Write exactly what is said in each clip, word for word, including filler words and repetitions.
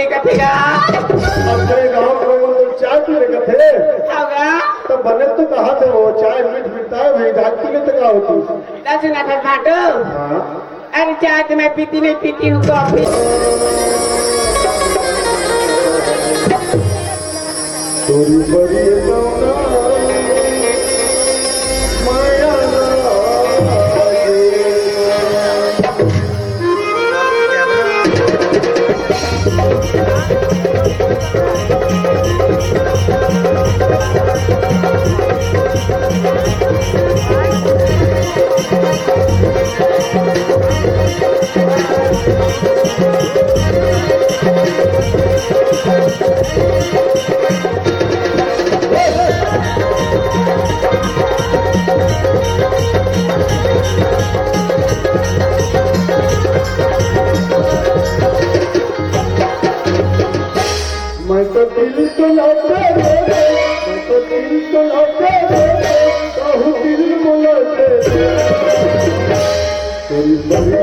कथे गा। अब तेरे गांव के लोगन तो चाय पी ले कथे। हव गा। त बने तो कहा थे वो चाय मीठ मिलता है भाई, रात पी ले तो का होती। दस ना था भाटो। हाँ। अरे चाय तो मैं पीती नहीं, पीती हूँ कॉफी। तोरी बड़ी मौना माया ना। मैं तो दिल तो लौटे रे, मैं तो दिल तो लौटे रे, कहूँ दिल बुलाते रे। तेरी बड़ी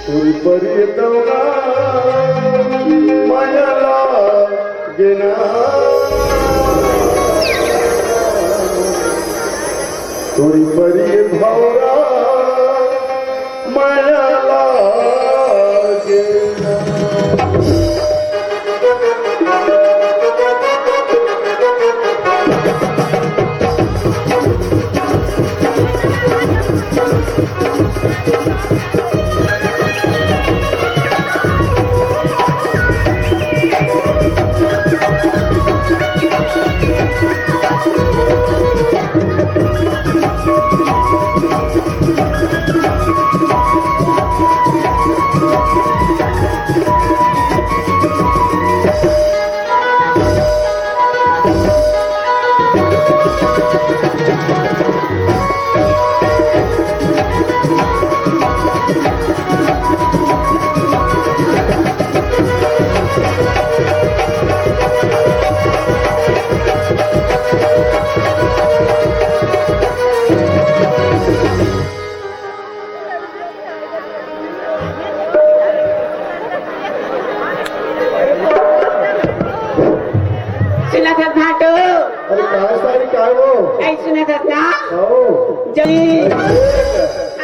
तोरी परी दौरा माया लागेना। तोरी परी भौरा माया लागेना। सुनत हस भाटो? अरे काय सारी काय हो? ऐ सुनत हस ना? हो। जय।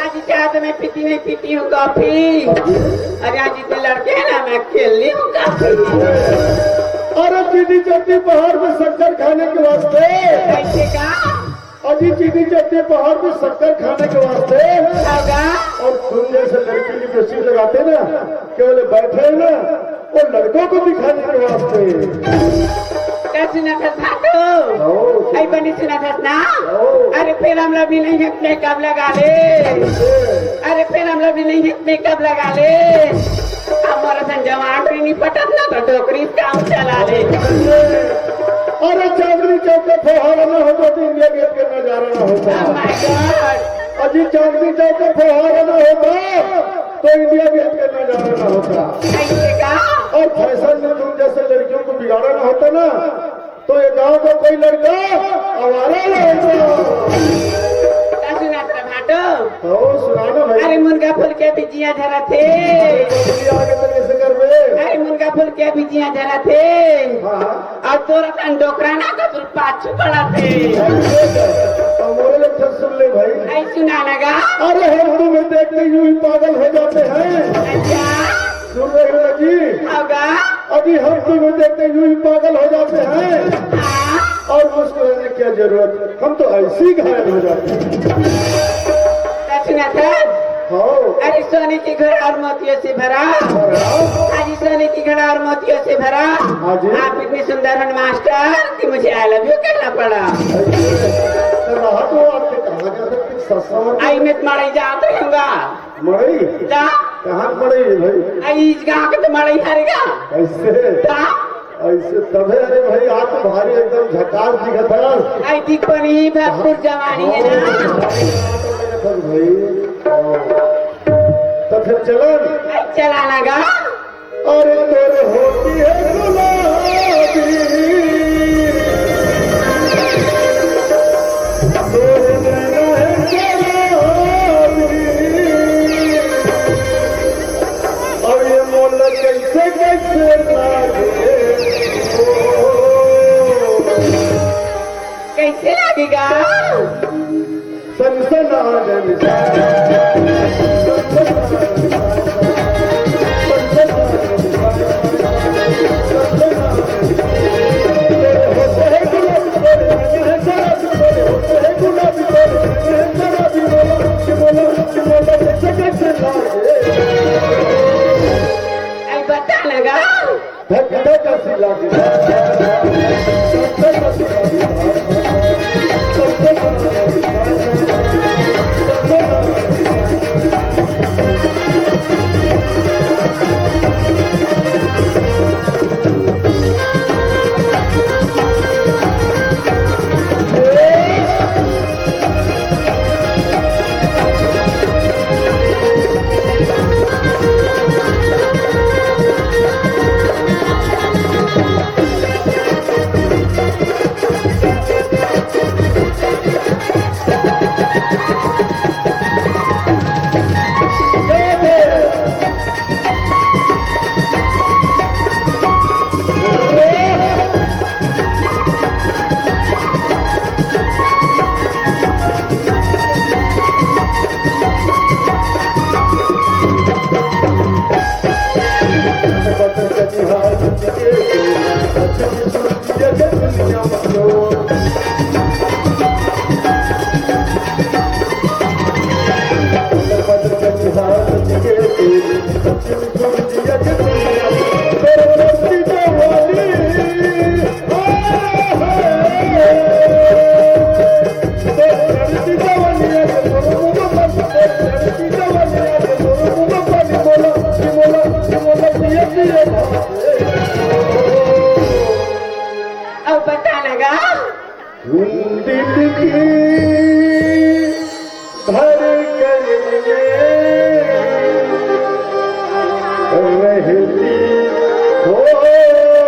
आज चाय तो मैं पीती नहीं, पीती हूँ कॉफी। अरे आज इतने लड़के हैं ना, मैं अकेली हूँ कॉफी। अरे चीनी चटनी पहाड़ में शक्कर खाने के वास्ते। ऐसे का? अजी चीनी चटनी पहाड़ में शक्कर खाने के वास्ते। होगा। और तुम जैसे लड़की लिपस्टिक लगाते ना, केवल बैठे हैं ना, वो लड़कों को दिखाने के वास्ते। का सुनत हस भाटो? हो। ऐ बनी सुनत हस ना? हो। अरे फेर हमला भी नहीं है, मेकअप लगा ले। अरे फेर हमला भी नहीं है, मेकअप लगा ले। अब मोर असन जवान भी नहीं पटत ना, तो डोकरी काम चला ले। अरे चांदनी चौक का फुहारा ना होता तो इंडिया गेट का नजारा ना होता। Oh my God। अजी चांदनी चौक का फुहारा ना होता तो इंडिया गेट का नजारा ना होता। ऐसे का? और फैशन में तुम जैसे लड़कियों को बिगाड़ा ना होता ना, तो ये गांव का कोई लड़का आवारा ना होता। का सुनत हस भाटो? हो, सुना ना भाई। अरे मुनगा फूल के बिजिया झरत हे। अरे बबली आगे तो कैसे करबे? अरे मुनगा फूल के बिजिया झरत हे। हाँ। अउ तोर असन डोकरा ना कतुर पाछू पड़त हे। अरे मोरे ले अच्छा सुन ले भाई। ऐ सुना ना गा। अरे हम तुम्हें देखते यूं ही पागल हो जाते हैं। अच्छा। सुन रहे हो ना जी? होगा। अभी हम तुम्हें देखते यूं ही पागल हो जाते हैं। हाँ। और मुस्कुराने की क्या जरूरत, हम तो ऐसे ही घायल हो जाते हैं। का सुनत हस? हाँ। अरे सोने की घड़ा और मोतियों से भरा। भरा। अरे सोने की घड़ा और मोतियों से भरा। हाँ जी। आप इतने सुंदर हैं मास्टर कि मुझे I love you कहना पड़ा। तो रहा तो आपके कहाँ का था, कुछ सस्ता और आई मैं तुम्हारे जात रहूंगा। मड़ई? का? कहाँ के मड़ई है भाई? आई इस गाँव के तो मड़ई हरे गा। कैसे? का? ऐसे तबे, अरे भाई, आज तो भारी एकदम झकास दिखत है। आई दिख बनी भरपूर जवानी है ना। हाँ, भाई। तो फिर चलन? आई चला ना गा। अरे तोर होती है गुलाबी, तोर नैना है शराबी। अब ये मोला कैसे, कैसे लागे? कैसे लागेगा? सनसनाट मिजाज। आई बता लगा। धक धक हंसी लागे। अब बता लगा। धड़कन में रहती हो।